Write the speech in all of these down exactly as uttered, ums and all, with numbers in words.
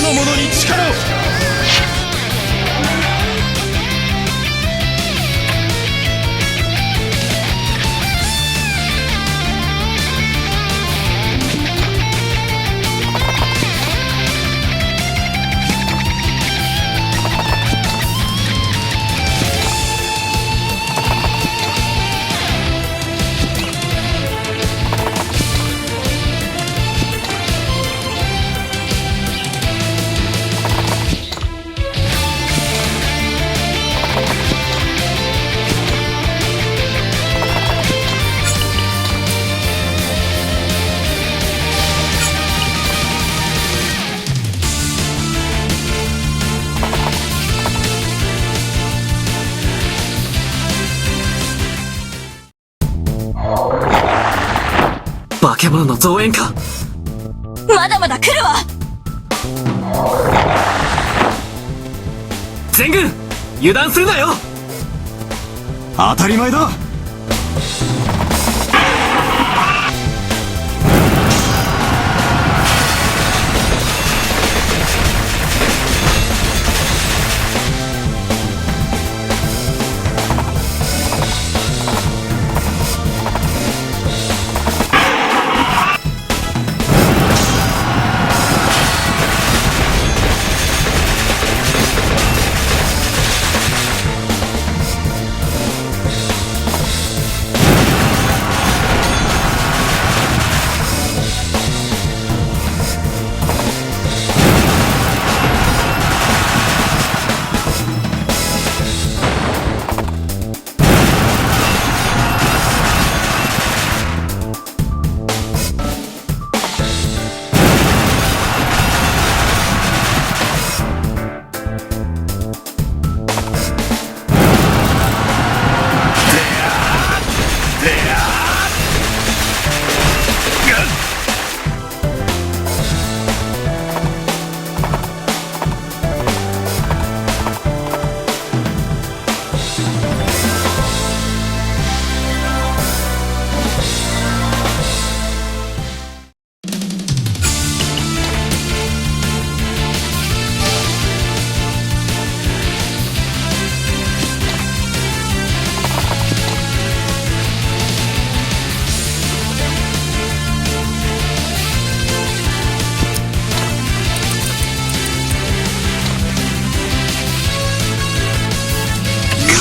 の者に力を。化け物の増援か。まだまだ来るわ。全軍、油断するなよ。当たり前だ。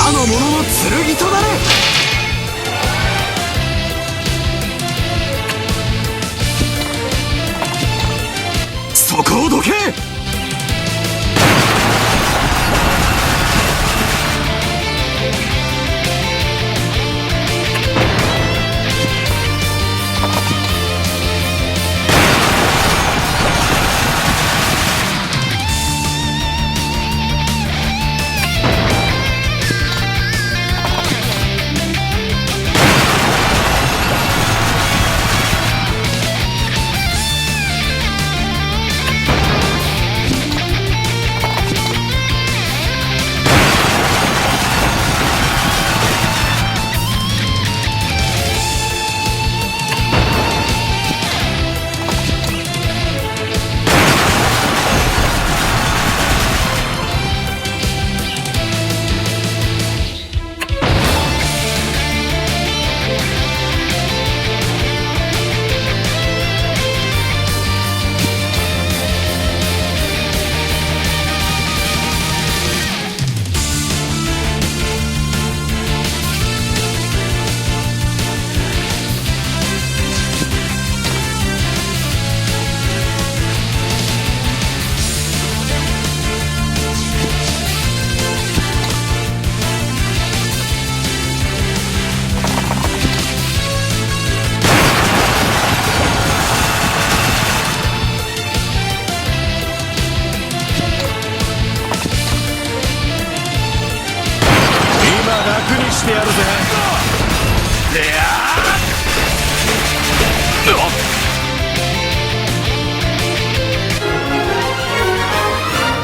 かの者の剣となれ。そこをどけ。今、楽にしてやるぜ。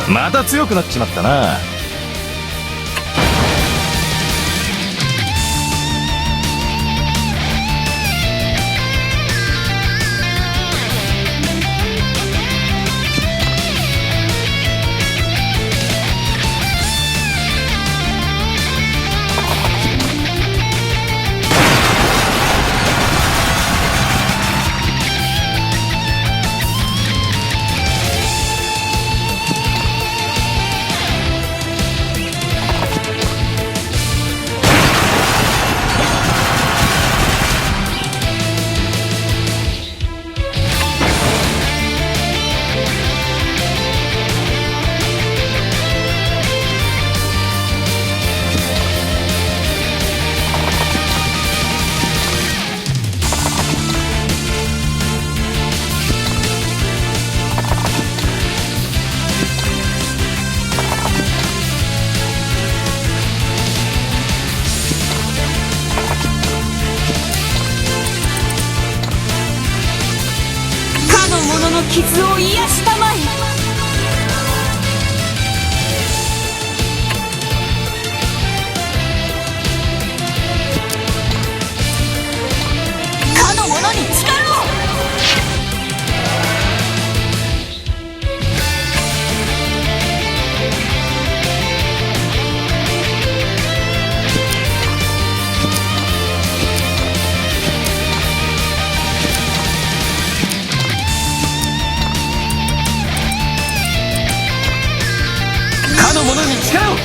また強くなっちまったな。者の傷を癒したまえ。かの者に力を。かの者に力を。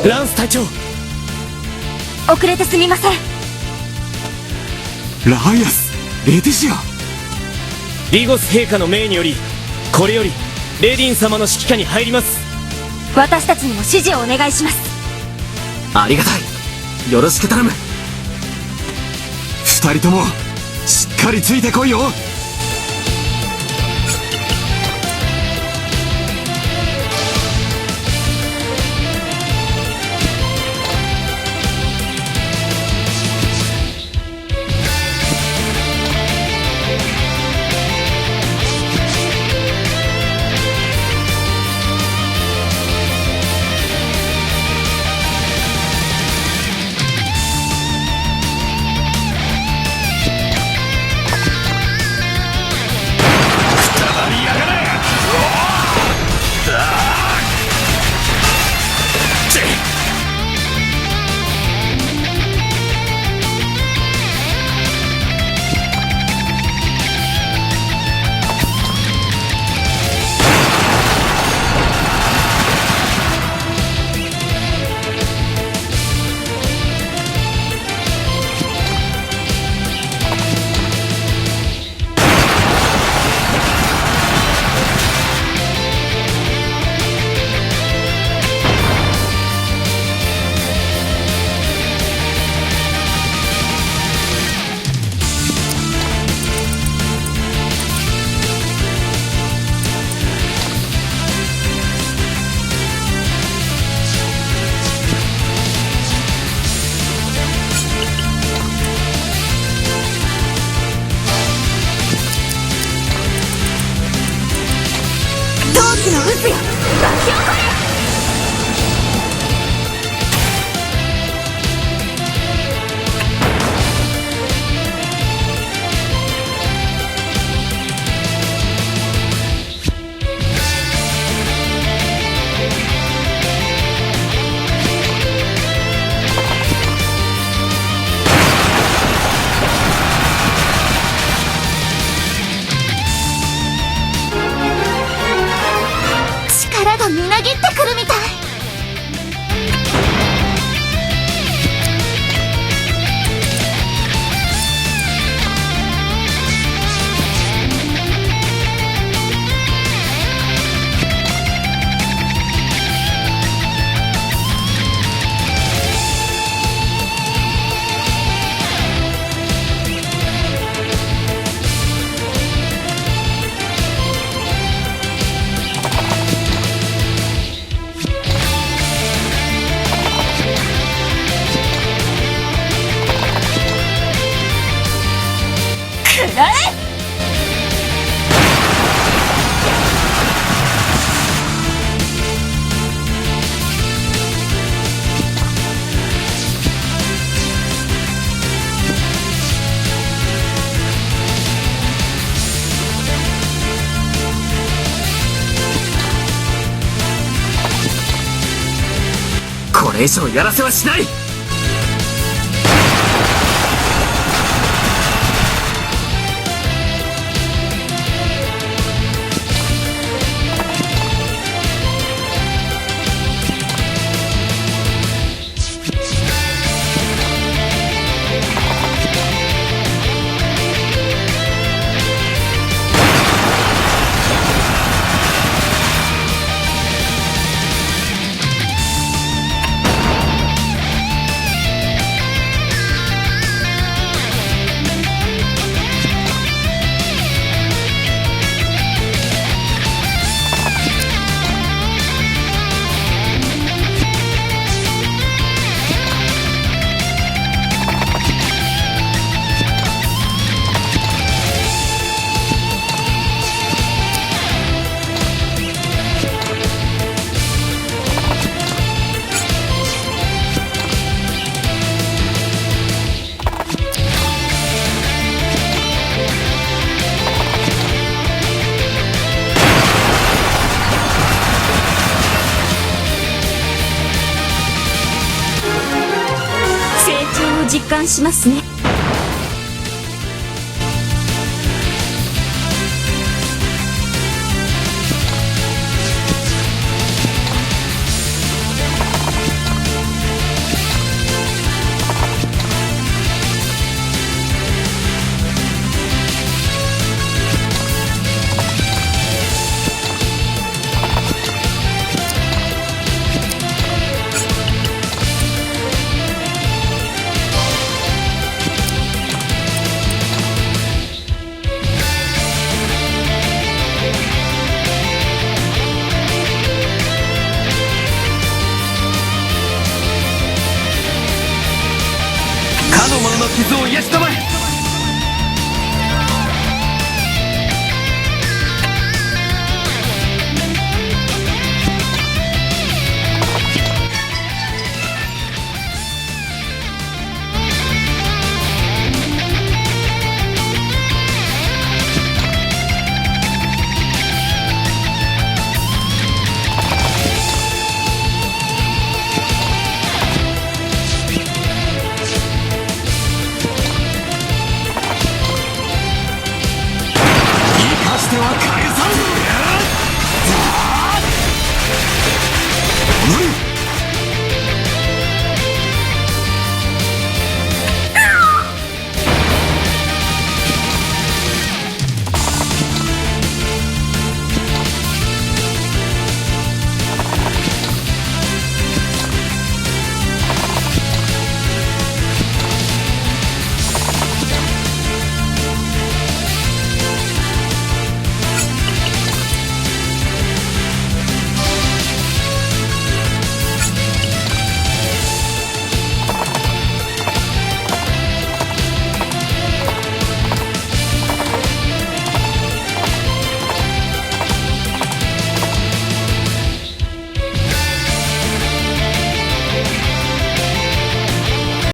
ランス隊長。遅れてすみません。ライアス、レティシア。リゴス陛下の命により、これよりレディン様の指揮下に入ります。私たちにも指示をお願いします。ありがたい。よろしく頼む。二人とも、しっかりついてこいよ。れ以上やらせはしない。成長を実感しますね。かの者の傷を癒しとばえ。